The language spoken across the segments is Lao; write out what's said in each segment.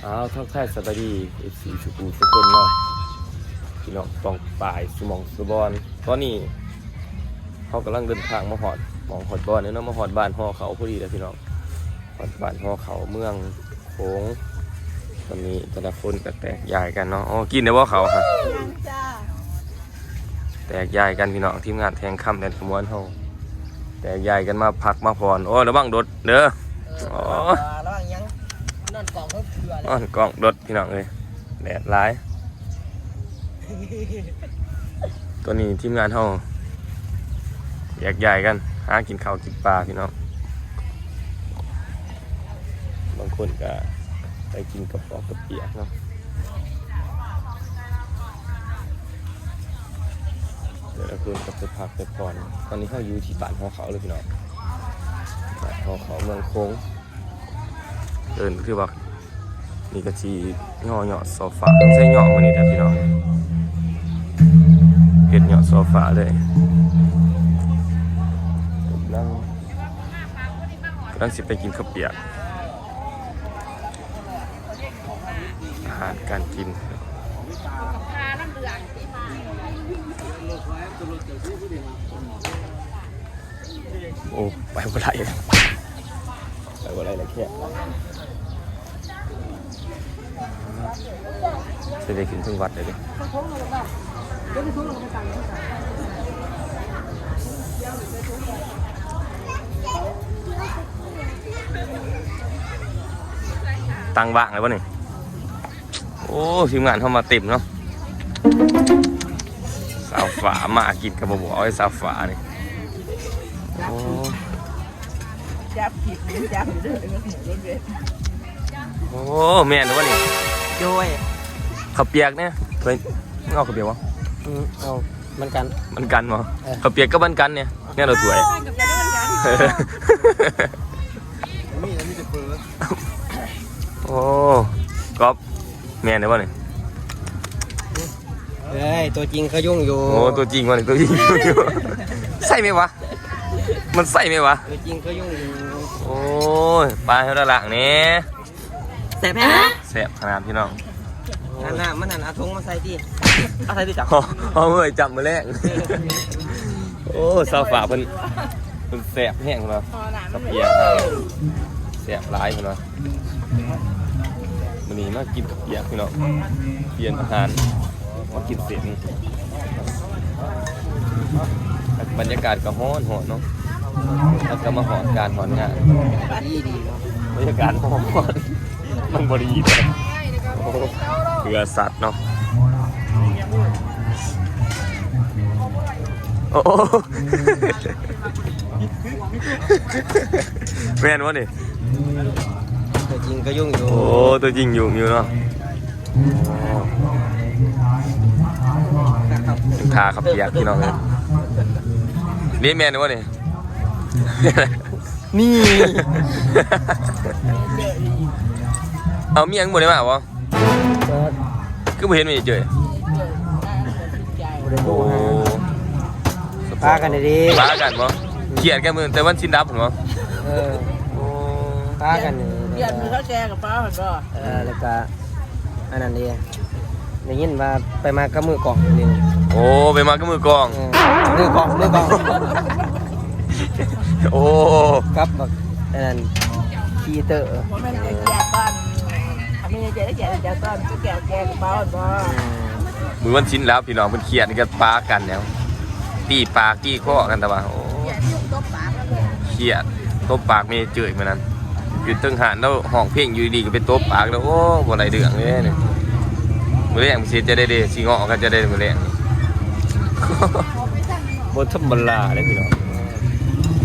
ອ້າວ ທັກທາຍສະບາຍດີ ເອັຟຊີ ທຸກຜູ້ທຸກຄົນເນາະ ພີ່ນ້ອງປ້ອງປາຍ ສູ່ໝ່ອງສູ່ບ່ອນ. ຕອນນີ້ເຮົາກຳລັງເດີນທາງມາຮອດໝ່ອງຮອດບ່ອນແລ້ວເນາະ ມາຮອດບ້ານຫໍເຂົາພໍດີແລ້ວພີ່ນ້ອງ ຮອດບ້ານຫໍເຂົາເມືອງໂຂງ. ຕອນນີ້ແຕ່ລະຄົນກໍແຕກຍ້າຍກັນເນາະ. ໂອ້ ກິນໄດ້ບໍ່ເຂົ້າ? ຍັງຈ້າ. ແຕກຍ້າຍກັນພີ່ນ້ອງ ທີມງານແທງຄຳແດນຂະມວນເຮົາ ແຕກຍ້າຍກັນມາພັກມາຜ່ອນ. ໂອ້ ລະວັງໂດດເດີ. ເອີ ໂອ້ ລະວັງຫຍັງ? ນອນກອງເຖິງເທື່ອເລີຍ ນອນກອງໂດດພີ່ນ້ອງເອີຍ ແດດຫຼາຍ. ຕອນນີ້ທີມງານເຮົາແຍກຍ້າຍກັນຫາກິນເຂົ້າກິນປາພີ່ນ້ອງ. ບາງຄົນກະໄປກິນກະປອກກະປຽກເນາະ ແຕ່ລະຄົນກໍໄປພັກໄປຜ່ອນ. ຕອນນີ້ເຮົາຢູ່ທີ່ບ້ານຫໍເຂົາເລີຍພີ່ນ້ອງ ບ້ານຫໍເຂົາເມືອງໂຂງ. ເອີ້ນຄືວ່າ ນີ້ກໍຊິຍໍ້ເຍາະໂຊຟາ ໃສ່ເຍາະມື້ນີ້ແຫຼະພີ່ນ້ອງ ເຮັດເຍາະໂຊຟາເລີຍ. ກຳລັງ ກຳລັງຊິໄປກິນເຂົ້າປຽກ ອາຫານການກິນ. ໂອ້ ໄປບໍ່ໄດ້ ໄປບໍ່ໄດ້ແລ້ວ ແຄບ. ຊິໄດ້ຂຶ້ນເທິງວັດໄດ້ເດ້ ຕັ່ງວ່າງແລ້ວບໍ່ນີ້? ໂອ້ ທີມງານເຮົາມາເຕັມເນາະ ສາວຝາມາກິນກໍບໍ່ບອກ ເອົາໃຫ້ສາວຝານີ້. ໂອ້ ຈັບຜິດ ຈັບຢູ່ເດີ ໂອ້ ແມ່ນບໍ່ນີ້? ໂດຍ ເຂົ້າປຽກແດ່ ເອີຍ ເອົາເຂົ້າປຽກບໍ່? ອືມ ເອົາມັນກັນ ມັນກັນບໍ່? ເອີ ເຂົ້າປຽກກັບມັນກັນນີ້ ແນວລະຖ້ວຍ ໂອ້ ກອບ ແມ່ນແລ້ວບໍ່ນີ້? ເອີຍ ຕົວຈິງເຂົາຫຍຸ້ງຢູ່. ໂອ້ ຕົວຈິງມັນ ຕົວຈິງຢູ່ ໃຊ່ໄໝວະ? ມັນໃຊ່ໄໝວະ? ຕົວຈິງເຂົາຫຍຸ້ງຢູ່. ໂອ້ຍ ປາໃຫ້ລະລ້າງແດ່. ແຊບແຮງ ແຊບຂະໜາດພີ່ນ້ອງ. ອັນນັ້ນມັນ ອັນ ເອົາຖົງມາໃສ່ຕິ ເອົາໃສ່ຕິ ຈັບ ເອົາເອີຍ ຈັບມື້ແລງ. ໂອ້ ສາວຝາເພິ່ນ ເພິ່ນແຊບແຮງເນາະ ກັບເບຍ ແຊບຫຼາຍເພິ່ນວ່າ. ມື້ນີ້ມາກິນກັບປຽກພີ່ນ້ອງ ປ່ຽນອາຫານ ມາກິນເສັ້ນ. ບັນຍາກາດກໍຮ້ອນໆເນາະ ແລ້ວກໍມາຮອດການຮອດງານ ດີໆເນາະ ບັນຍາກາດຮ້ອນ ມັນບໍ່ດີເດ້. ໂອ້ ເຫຼືອສັດເນາະ. ໂອ້ ແມ່ນບໍ່ນີ້? ຕົວຈິງກໍຫຍຸ້ງຢູ່. ໂອ້ ຕົວຈິງຫຍຸ້ງຢູ່ເນາະ. ຖ້າເຂົ້າປຽກພີ່ນ້ອງເອີຍ. ນີ້ແມ່ນບໍ່ນີ້? ນີ້ ເອົາ ເມຍຍັງບໍ່ໄດ້ມາບໍ່? ຄືບໍ່ເຫັນແມ່ເຈ້ຍ? ໂອ້ ປາກັນເດ້ ປາກັນບໍ່? ຄຽດກັນມື້ແຕ່ວັນສິນດັບພຸ້ນບໍ່? ເອີ ໂອ້ ປາກັນ ຄຽດມື້ເຂົາແຊກະເປົາຫັ້ນບໍ່? ເອີ ແລ້ວກະ ອັນນັ້ນເດ້ ໄດ້ຍິນວ່າໄປມາກັບມືກ້ອງນີ້. ໂອ້ ໄປມາກັບມືກ້ອງ. ເອີ ມືກ້ອງ ມືກ້ອງ. ໂອ້ ກັບບັກອັນນັ້ນ ຄີເຕີ. ບໍ່ແມ່ນໄປເກັບກ່ອນ ອັນນີ້ຈະໄດ້ເກັບເຈົ້າກ່ອນ ໄປແກະກະເປົາຫັ້ນບໍ່? ມື້ວັນສິນແລ້ວ ພີ່ນ້ອງເພິ່ນຄຽດນີ້ກໍປາກັນແລ້ວ ຕີປາກຕີຄໍກັນ ແຕ່ວ່າ ໂອ້ ຄຽດ ຕົບປາກແມ່ເຈ້ຍມື້ນັ້ນ ຢູ່ເທິງຮ້ານແລ້ວ ຮ້ອງເພງຢູ່ດີໆ ກໍໄປຕົບປາກແລ້ວ. ໂອ້ ບໍ່ໄດ້ເລື່ອງເລີຍນີ້. ມື້ແລງຊິເຮັດຈັ່ງໃດເດ ຊິເງາະກັນຈັ່ງໃດມື້ແລງ? ບໍ່ທຳມະດາເດ້ພີ່ນ້ອງ.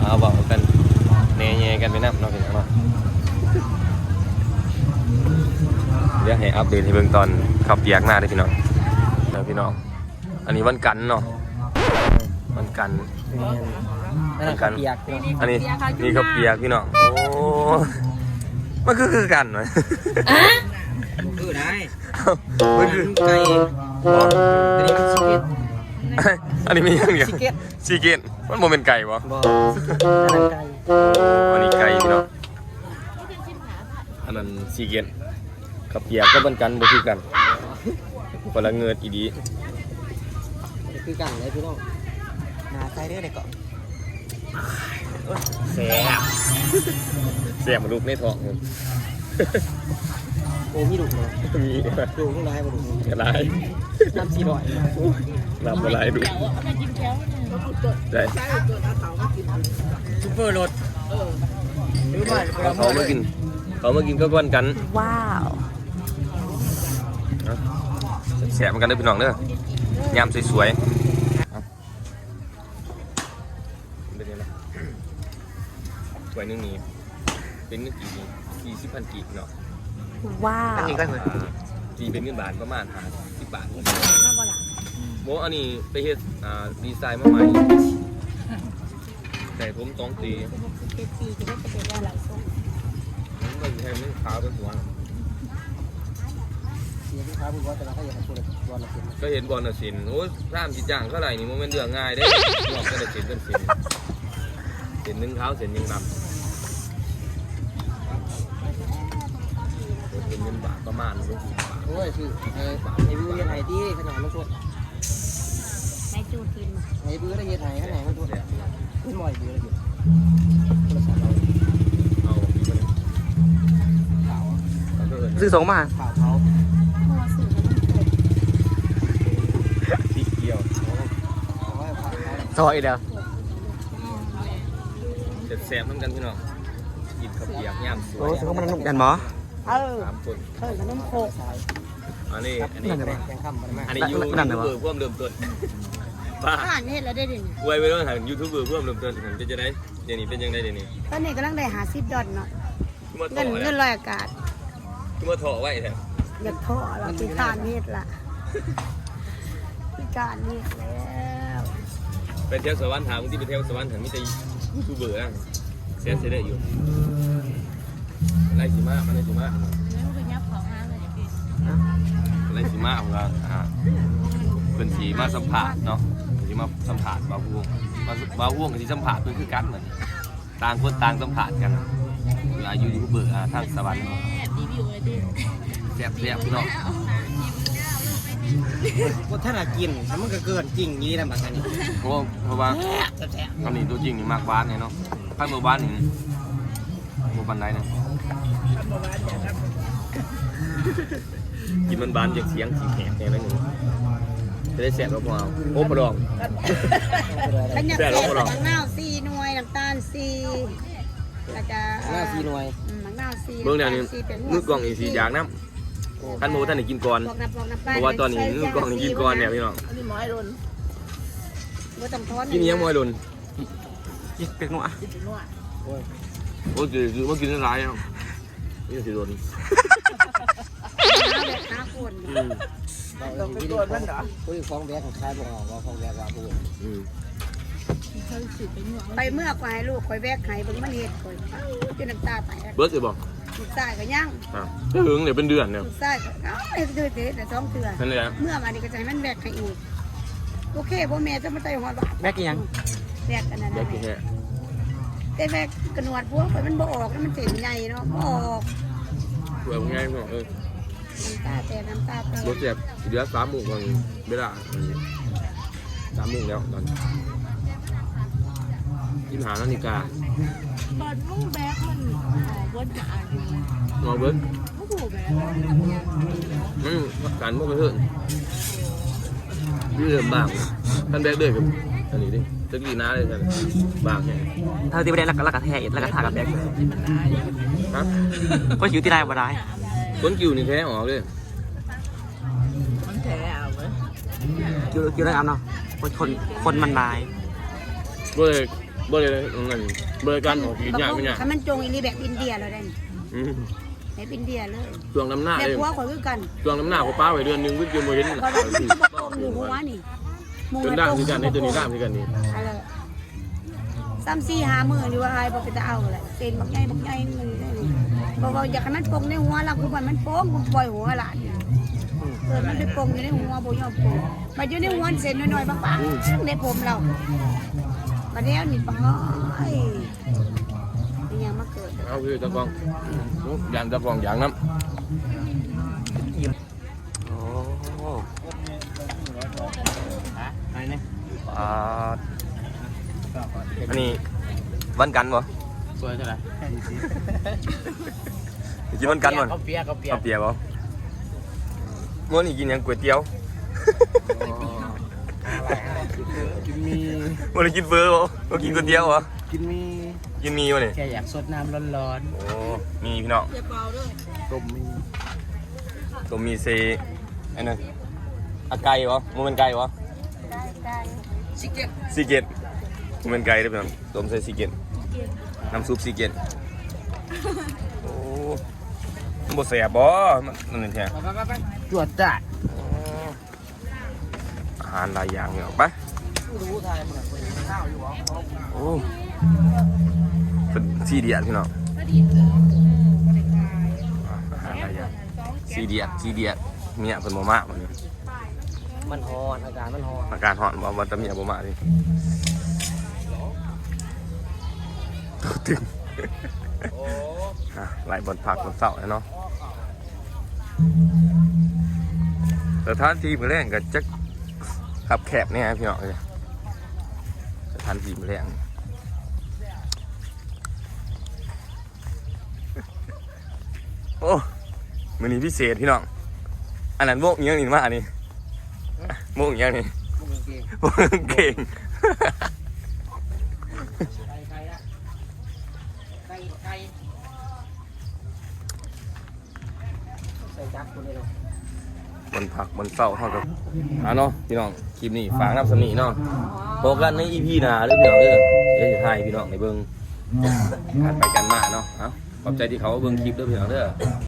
ເອົາ ເວົ້າກັນແນ່ແຍ່ກັນໄປນຳເນາະ ພີ່ນ້ອງເນາະ. ດຽວໃຫ້ອັບເດດໃຫ້ເບິ່ງຕອນເຂົ້າປຽກມາເດີ້ ພີ່ນ້ອງ. ເດີ້ ພີ່ນ້ອງ ອັນນີ້ວັນຈັນເນາະ ວັນຈັນ. ແມ່ນ ອັນນັ້ນເຂົ້າປຽກເນາະ ອັນນີ້ ນີ້ເຂົ້າປຽກ ພີ່ນ້ອງ. ໂອ້ ມັນຄື ຄືກັນຫວະ? ບໍ່ຄືໄດ໋ ມັນຄືໄກ່. ບໍ່ ອັນນີ້ມັນຊີເກັດ ອັນນີ້ແມ່ນຫຍັງ? ຊີເກັດ ຊີເກັດ. ມັນບໍ່ແມ່ນໄກ່ບໍ່? ບໍ່ ຊີເກັດ ອັນນັ້ນໄກ່. ໂອ້ ອັນນີ້ໄກ່ ພີ່ນ້ອງ. ອັນນັ້ນຊີເກັດ. ປຽກກໍເໝືອນກັນ ບໍ່ຄືກັນ ຄົນລະເງີດອີ່ຫຼີ ບໍ່ຄືກັນເລີຍພີ່ນ້ອງ ໜ້າໃສ່ເດີ ໄດ້ເກາະ ແຊບ ແຊບ ລູກໃນທ້ອງ ໂອ້ ມີລູກເນາະ ມີ ລູກຫຼາຍບໍ່ລູກ ຫຼາຍ ນັບສີ່ຮ້ອຍ ໂອ້ຍ ນັບບໍ່ຫຼາຍລູກ ໄດ້ ຊຸບເປີລົດ ເອີ ເອົາເຂົ້າມາກິນ ເຂົ້າມາກິນກັບກ່ອນກັນ ວ້າວ ເອົາ ແຊບໆ ນຳກັນເດີພີ່ນ້ອງເດີ ຍາມສວຍໆ ເປັນຈັ່ງໃດ ຖ້ວຍໜຶ່ງນີ້ເປັນເງິນກີບນີ້ສີ່ສິບພັນກີບເນາະ ວ້າວ ອັນນີ້ກໍຄື ອ່າ ຕີເປັນເງິນບາດປະມານຫ້າສິບບາດ ມາບໍ່ລະ ບໍ່ ອັນນີ້ໄປເຮັດ ອ່າ ດີໄຊມາໃໝ່ ໃສ່ຜົມສອງຕີ ມັນຊິໃຫ້ມັນຂາວໄປກວ່າ ເສຍລູກຄ້າບໍ່ວ່າ ແຕ່ວ່າເຂົາເຮັດໃຫ້ຜູ້ໃດ ບ່ອນລະເສັ້ນ ກໍເຫັນບ່ອນລະເສັ້ນ ໂອ້ຍ ຖ້າຊິຈ້າງເຂົາໄດ້ນີ້ບໍ່ແມ່ນເລື່ອງງ່າຍເດ້ ນອກແຕ່ລະເສັ້ນເປັນເສັ້ນ ເສັ້ນໜຶ່ງຂາວ ເສັ້ນໜຶ່ງດຳ ເປັນເງິນບາດປະມານຫົກສິບບາດ ໂອ້ຍ ຊື້ໃຫ້ ໃຫ້ວິວເຮັດໃຫ້ຕິ ຂະໜາດມັນສົດ ໃຫ້ຈູດກິນ ໃຫ້ເບືອໄດ້ເຮັດໃຫ້ ໃຫ້ມັນໂທດ ແຊບ ເປັນໝໍ້ເບືອໄດ້ຢູ່ ໂທລະສັບເອົາ ເອົາ ຊື້ສອງມາ ຂາວເຂົາ ເອົາໄວ້ຂາວເຂົາ ຊອຍອີກແລ້ວ ແຊບໆ ນຳກັນພີ່ນ້ອງ ກິນເຂົ້າປຽກຍາມສວຍ ໂອ້ ຊື້ຂອງມັນນຸກ ແມ່ນບໍ່? ເອີ ສາມຄົນ ເອີ ຂະໜົມໂຄກ ອັນນີ້ ອັນນີ້ ອັນນີ້ຢູ່ຢູທູບເບີພວມເລີ່ມຕົ້ນ ປ້າ ອ່ານເຮັດແລ້ວເດ້ ດຽວນີ້ ໄວໄວໜ້ອຍຫັ້ນ ຢູທູບເບີພວມເລີ່ມຕົ້ນຫັ້ນ ເປັນຈັ່ງໃດ ດຽວນີ້ເປັນຈັ່ງໃດ ດຽວນີ້ ຕອນນີ້ກຳລັງໄດ້ຫ້າສິບດອນເນາະ ຄືມາເທາະ ເງິນ ໄວ້ ເງິນຮ້ອຍອາກາດ ຄືມາເທາະໄວແທ້ ຢາກເທາະລະ ຂີ້ຄ້ານເຮັດລະ ຂີ້ຄ້ານເຮັດແລ້ວ ໄປແຖວສະຫວັນ ຖ້າບາງທີໄປແຖວສະຫວັນຫັ້ນ ມີແຕ່ຢູທູບເບີນະ ແຊນເສຍເດີຢູ່. ໄລຊິມາ ມັນໄລຊິມາ ແລ້ວມັນກໍຫຍັບເຂົ້າຫາເລີຍ ໄລຊິມາ ເພິ່ນວ່າ ອ່າ ເພິ່ນຊິມາສຳພາດເນາະ ເພິ່ນຊິມາສຳພາດບ່າວພວງ ບ່າວພວງກໍຊິສຳພາດເພິ່ນຄືກັນ ເໝືອນຕ່າງຄົນຕ່າງສຳພາດກັນ ເວລາຢູ່ຢູທູບເບີ ອ່າ ທາງສະຫວັນ ແຊບ ຣີວິວເລີຍຕິ ແຊບໆ ພີ່ນ້ອງ ບໍ່ທັນໄດ້ກິນ ມັນກໍເກີນຈິງອີ່ນະບັດນີ້ ເພາະ ເພາະວ່າ ແຊບໆ ອັນນີ້ຕົວຈິງນີ້ມັກຫວານແນ່ເນາະ ຄັນບໍ່ຫວານນີ້ ບໍ່ປານໃດນະ ກິນມັນຫວານ ຢາກສຽງຊິແຫບແດ່ໜ້ອຍໜຶ່ງ ຈະໄດ້ແຊບແລ້ວພໍ ໂອ້ ພໍ່ດອງ ຄັນຢາກແຊບ ແຊບແລ້ວພໍ່ດອງ ໝາກນາວສີ່ໜ່ວຍ ນ້ຳຕານສີ່ ແລ້ວກະ ໝາກນາວສີ່ໜ່ວຍ ອືມ ໝາກນາວສີ່ ເບິ່ງແນວນີ້ ນ້ຳຕານສີ່ ແປ້ງ ມືກ້ອງນີ້ຊິຢາກນຳ ໂອ້ ຄັນບໍ່ທັນໄດ້ກິນກ່ອນ ພວກນ້ຳ ພວກນ້ຳປາ ເພາະວ່າຕອນນີ້ມືກ້ອງນີ້ກິນກ່ອນແລ້ວພີ່ນ້ອງ ອັນນີ້ໝໍ້ອາຍດົນ ບໍ່ຕ້ອງທອນ ກິນອີ່ຫຍັງໝໍ້ອາຍດົນ? ກິນເປັກນົວ ໂອ້ຍ ໂອ້ຍ ຊິຊື້ມາກິນຫຼາຍໆ ເນາະ ນີ້ຊິດົນ ຫາແບກຫາຄົນ ອືມ ຕ້ອງໄປກວດມັນດອກ ຜູ້ຂອງແບກຂາຍບໍ່ອອກ ວ່າຂອງແບກວ່າຜູ້ ອືມ ໄປເມືອກວ່າໃຫ້ລູກຂ້ອຍແບກໃຫ້ເບິ່ງ ມັນເຮັດຂ້ອຍຈົນນ້ຳຕາແຕກ ເບິດຢູ່ບໍ່? ລູກຊາຍກໍຍັງ ອ່າ ເຖິງເລີຍເປັນເດືອນແລ້ວ ລູກຊາຍກໍ ເອົ້າ ເຮັດເທື່ອ ເຮັດແຕ່ສອງເທື່ອ ນັ້ນແຫຼະ ເມື່ອວານນີ້ກໍໃຫ້ມັນແບກໃຫ້ອີກ ໂອເຄບໍ່ແມ່ ຈະມາໄຕ່ຮອດວ່າ ແບກອີ່ຫຍັງ? ແບກອັນນັ້ນ ແບກອີ່ແຮະ ແຕ່ແບກກະໜວດພວກຂ້ອຍມັນບໍ່ອອກນະ ມັນເສັ້ນໃຫຍ່ເນາະ ບໍ່ອອກ ສວຍໃຫຍ່ເນາະ ເອີ ນ້ຳຕາແຕກ ນ້ຳຕາແຕກ ບໍ່ແຊບ ເຫຼືອສາມໂມງກ່ອນເວລາ ສາມໂມງແລ້ວຕອນ ສິບຫ້ານາລິກາ ບາດມຶງແບກມັນ ເອີ ເບິດ ເອົາເບິດ ໂອ້ໂຫ ແບກ ມັນກັນບໍ່ກະເທີນ ເລີ່ມບາງ ຄັນແບກເດີຍກໍ ອັນນີ້ເດ້ ຕະກີ້ໜາເລີຍ ບາງແຮງ ເທົ່າທີ່ບໍ່ໄດ້ລັກ ລັກກະແທກ ລັກກະທາກກະແບກ ຮະ ຄົນຄິວຕີໄດ້ບໍ່ໄດ້ ຄົນຄິວນີ້ແທອອກເລີຍ ມັນແທເອົາເວີຍ ຄິວ ຄິວໄດ້ເອົາເນາະ ຄົນ ຄົນ ຄົນມັນຫຼາຍ ບໍ່ໄດ້ ບໍ່ໄດ້ ອັນນັ້ນ ບໍລິການອອກກິນຍາກ ມັນຍາກ ຄັນມັນຈົ່ງອີ່ຫຼີແບບອິນເດຍແລ້ວໄດ໋ ອືມ ແບບອິນເດຍເລີຍ ຊ່ວງນຳໜ້າແມ່ຜົວຂ້ອຍຄືກັນ ຊ່ວງນຳໜ້າຂ້ອຍປະໄວ້ເດືອນໜຶ່ງ ຄືບໍ່ເຫັນ ຂ້ອຍວ່າມັນບໍ່ຕົງຢູ່ຫົວນີ້ ຈົນດ້າງຄືກັນ ໂຕນີ້ດ້າງຄືກັນນີ້ ອັນລະ ສາມສີ່ຫ້າມື້ນີ້ວ່າອ້າຍບໍ່ເປັນຕາເອົາແຫຼະ ເສັ້ນບັກໃຫຍ່ບັກໃຫຍ່ ເພິ່ນເວົ້າຢາກໃຫ້ມັນປົງໃນຫົວລະ ຄືບໍ່ໃຫ້ມັນປົງ ປ່ອຍຫົວລະ ເອີ ມັນໄປປົງຢູ່ໃນຫົວ ບໍ່ຍອມປົງ ມາຢູ່ໃນຫົວເສັ້ນນ້ອຍໆ ບາງໆ ໃນຜົມລາວ ບາດດຽວນີ້ ປະ ໂອ້ຍ ອີ່ຫຍັງມາເກີດ ເອົາຄືຕາກ້ອງ ຢ້ານຕາກ້ອງຢາກນຳ ອັນນີ້ວັນກັນບໍ່? ສວຍເທົ່າໃດ? ກິນວັນກັນບໍ່? ເຂົ້າປຽກ ເຂົ້າປຽກ ເຂົ້າປຽກບໍ່? ມື້ນີ້ກິນຫຍັງ? ກ໋ວຍຕຽວ ກິນໝີ່ ບໍ່ໄດ້ກິນເຝີບໍ່? ບໍ່ກິນກ໋ວຍຕຽວບໍ່? ກິນໝີ່ ກິນໝີ່ບໍ່ນີ້? ແຄ່ຢາກສົດນ້ຳຮ້ອນໆ ໂອ້ ໝີ່ພີ່ນ້ອງ ຢ່າເປົ່າເດີ້ ຕົ້ມໝີ່ ຕົ້ມໝີ່ເຊ ອັນນັ້ນ ອາ ໄກ່ບໍ່? ບໍ່ແມ່ນໄກ່ບໍ່? ໄກ່ ໄກ່ ຊີເກັດ ຊີເກັດ ບໍ່ແມ່ນໄກ່ເດີ້ພີ່ນ້ອງ ຕົ້ມໃສ່ຊີເກັດ ຊີເກັດ ນ້ຳຊຸບຊີເກັດ ໂອ້ ມັນບໍ່ແຊບບໍ່? ມັນ ມັນແທ້ ໄປ ໄປ ໄປ ໄປ ຈວດຈ້າດ ອາຫານຫຼາຍຢ່າງພີ່ນ້ອງ ໄປ ໂອ້ ເປັນຊີດຽດພີ່ນ້ອງ ອາຫານຫຼາຍຢ່າງ ຊີດຽດ ຊີດຽດ ເມຍເພິ່ນບໍ່ມາມື້ນີ້ ມັນຮ້ອນ ອາກາດມັນຮ້ອນ ອາກາດຮ້ອນບໍ່? ວ່າແຕ່ເມຍບໍ່ມາຕິ ຕົວຕຶງ ອ່ະ ຫຼາຍບ່ອນພັກບ່ອນເຊົາແລ້ວເນາະ ສະຖານທີ່ມື້ແລງກໍຈັກຄັບແຄບແດ່ພີ່ນ້ອງເອີຍ ສະຖານທີ່ມື້ແລງ ໂອ້ ມື້ນີ້ພິເສດພີ່ນ້ອງ ອັນນັ້ນວົງອີ່ຫຍັງນີ້ມານີ້ ວົງອີ່ຫຍັງນີ້ ວົງກາງເກງ ວົງກາງເກງ ໄກ່ ໄກ່ ໄກ່ ໃສ່ຈັກຄົນເດີ ບ່ອນພັກບ່ອນເຊົາເຮົາກໍ ອ່າເນາະ ພີ່ນ້ອງ ຄລິບນີ້ຝາກນຳສ່ຳນີ້ເນາະ ພົບກັນໃນອີພີໜ້າເດີພີ່ນ້ອງເດີ ດຽວຊິຖ່າຍໃຫ້ພີ່ນ້ອງໄດ້ເບິ່ງ ກັນໄປກັນມາເນາະ ເອົາ ຂອບໃຈທີ່ເຂົ້າມາເບິ່ງຄລິບເດີພີ່ນ້ອງເດີ.